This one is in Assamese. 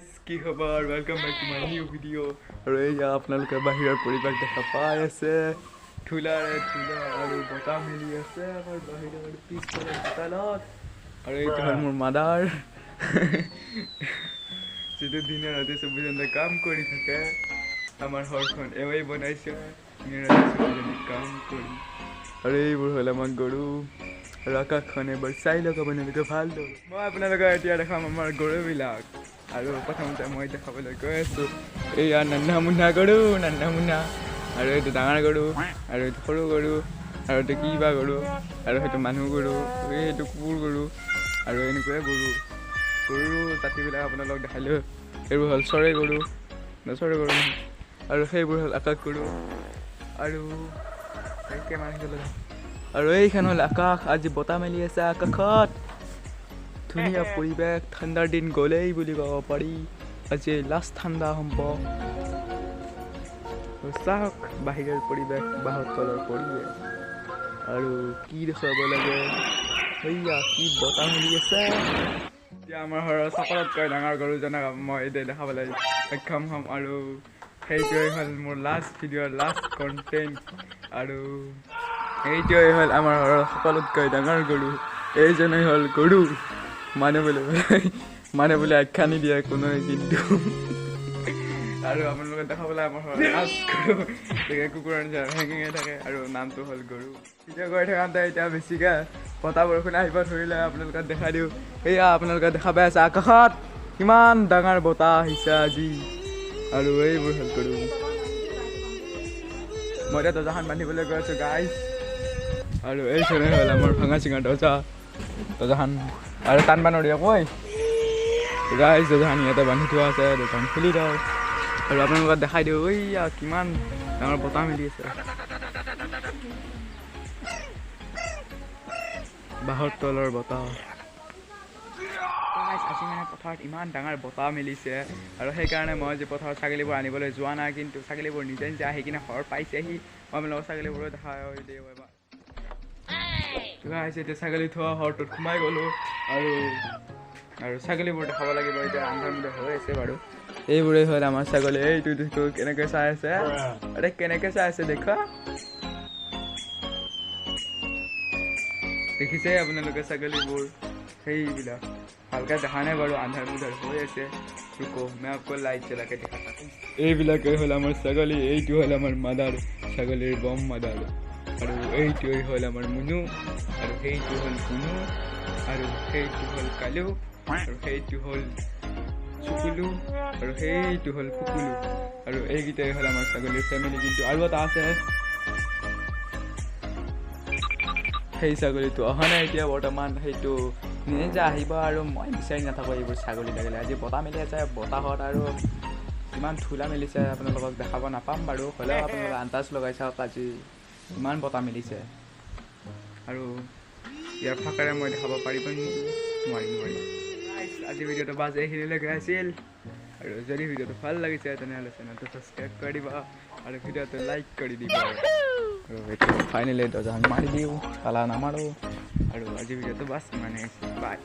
কি খবৰ? Welcome back to my new video. আৰু এইয়া আপোনালোকে বাহিৰৰ পৰিৱেশ দেখা পাই আছে, ধূলাৰে ধূলা আৰু বতাহ মেলি আছে আমাৰ বাহিৰৰ পিছফালে চোতালত। আৰু এইটো হ'ল মোৰ মাদাৰ, যিটো দিনে ৰাতি 24 ঘণ্টা কাম কৰি থাকে। আমাৰ ঘৰখন এৱেই বনাইছে, দিনে ৰাতি 24 ঘণ্টা কাম কৰি। আৰু এইবোৰ হ'ল আমাৰ গৰু। আৰু আকাশখন এবাৰ চাই লওক আপোনালোকে ভালদৰে। মই আপোনালোকক এতিয়া দেখাম আমাৰ গৰুবিলাক। আৰু প্ৰথমতে মই দেখাবলৈ গৈ আছোঁ এইয়া নান্না মুন্না গৰু, নান্না মুন্না। আৰু এইটো ডাঙৰ গৰু, আৰু এইটো সৰু গৰু, আৰু এইটো কিবা গৰু, আৰু সেইটো মানুহ গৰু, সেইটো কুকুৰ গৰু, আৰু এনেকুৱাই গৰু। গৰু জাতিবিলাক আপোনালোকক দেখালোঁ। এইবোৰ হ'ল চৰাই গৰু, চৰাই গৰু নহয়, আৰু সেইবোৰ হ'ল আকাশ গৰু। আৰু আৰু এইখন হ'ল আকাশ। আজি বতাহ মেলি আছে আকাশত, ধুনীয়া পৰিৱেশ। ঠাণ্ডাৰ দিন গ'লেই বুলি ক'ব পাৰি, আজি লাষ্ট ঠাণ্ডা হ'ব। চাওক বাহিৰৰ পৰিৱেশ, বাঁহৰ তলৰ পৰিৱেশ। আৰু কি দেখুৱাব লাগে, সেয়া কি বতাহ মেলি আছে। এতিয়া আমাৰ ঘৰৰ সকলোতকৈ ডাঙৰ গৰুজনক মই এতিয়া দেখাবলৈ সক্ষম হ'ম। আৰু সেইটোৱেই হ'ল মোৰ লাষ্ট ভিডিঅ'ৰ লাষ্ট কণ্টেণ্ট। আৰু এইটোৱেই হ'ল আমাৰ ঘৰৰ সকলোতকৈ ডাঙৰ গৰু, এইজনেই হ'ল গৰু। মানুহ বোলে, মানুহ বোলে আখ্যা নিদিয়ে কোনোৱে কিন্তু। আৰু আপোনালোকে দেখাবলৈ আমাৰ ঘৰৰ লাষ্ট গৰু, কুকুৰৰ নিচিনা হেঙিঙে থাকে, আৰু নামটো হ'ল গৰু। ভিডিঅ' কৰি থাকোঁতে এতিয়া বেছিকৈ বতাহ বৰষুণ আহিব ধৰিলে, আপোনালোকক দেখাই দিওঁ। সেয়া আপোনালোকে দেখা পাই আছে আকাশত কিমান ডাঙৰ বতাহ আহিছে আজি। আৰু এইবোৰ হ'ল গৰু। মই এতিয়া দৰ্জাখন বান্ধিবলৈ গৈ আছোঁ গাইজ। আৰু এইখনেই হ'ল আমাৰ ভঙা চিঙা দৰ্জা, দৰ্জাখন আৰু টানবা নৰি আকৌ গাইজ। দৰ্জাখন ইয়াতে বান্ধি থোৱা আছে, দৰ্জাখন খুলি দিওঁ আৰু আপোনালোকক দেখাই দিওঁ। এইয়া কিমান ডাঙৰ বতাহ মেলি আছে, বাঁহৰ তলৰ বতাহ। আজি মানে পথাৰত ইমান ডাঙৰ বতাহ মেলিছে, আৰু সেইকাৰণে মই আজি পথাৰত ছাগলীবোৰ আনিবলৈ যোৱা নাই, কিন্তু ছাগলীবোৰ নিজে নিজে আহি কিনে ঘৰ পাইছেহি। মই আপোনালোকৰ ছাগলীবোৰো দেখাই দিওঁ এবাৰ। আহিছে এতিয়া ছাগলী থোৱা ঘৰটোত সোমাই গ'লোঁ, আৰু আৰু ছাগলীবোৰ দেখাব লাগিব। এতিয়া আন্ধাৰ মুন্ধাৰ হৈ আছে বাৰু। এইবোৰেই হ'ল আমাৰ ছাগলী। এইটো দেখো কেনেকৈ চাই আছে, আৰে কেনেকৈ চাই আছে দেখা, দেখিছে আপোনালোকে ছাগলীবোৰ? সেইবিলাক ভালকৈ দেখা নাই বাৰু, আন্ধাৰ মুন্ধাৰ হৈ আছে। ৰুকো, মই आपको লাইট জ্বলাকে দেখাম। এইবিলাকেই হ'ল আমাৰ ছাগলী। এইটো হ'ল আমাৰ মাদাৰ, ছাগলীৰ বম মাদাৰ। আৰু এইটোৱেই হ'ল আমাৰ মুনু, আৰু সেইটো হ'ল গুণু, আৰু সেইটো হ'ল কালু, আৰু সেইটো হ'ল চুকুলু, আৰু সেইটো হ'ল পুকুলু। আৰু এইকেইটাই হ'ল আমাৰ ছাগলীৰ ফেমিলি। কিন্তু আৰু এটা আছে, সেই ছাগলীটো অহা নাই এতিয়া বৰ্তমান, সেইটো নিজে আহিব। আৰু মই বিচাৰি নাথাকোঁ এইবোৰ ছাগলী লাগিলে। আজি বতাহ মেলি আছে, বতাহত আৰু ইমান ধূলা মেলিছে, আপোনালোকক দেখাব নাপাম বাৰু, হ'লেও আপোনালোকে আন্দাজ লগাই চাওক আজি ইমান বতাহ মেলিছে। আৰু ইয়াৰ ফাঁকেৰে মই দেখাব পাৰিব নেকি? নোৱাৰিম, নোৱাৰিম। আজি ভিডিঅ'টো বাছ এইখিনিলৈকে আছিল। আৰু যদি ভিডিঅ'টো ভাল লাগিছে তেনেহ'লে চেনেলটো ছাবস্ক্ৰাইব কৰি দিব আৰু ভিডিঅ'টো লাইক কৰি দিব। আৰু এইটো ফাইনেলি দৰ্জাখন মাৰি দিওঁ, তালা নামাৰোঁ। আৰু আজি ভিডিঅ'টো বাছ ইমানেই আছিল। বাই।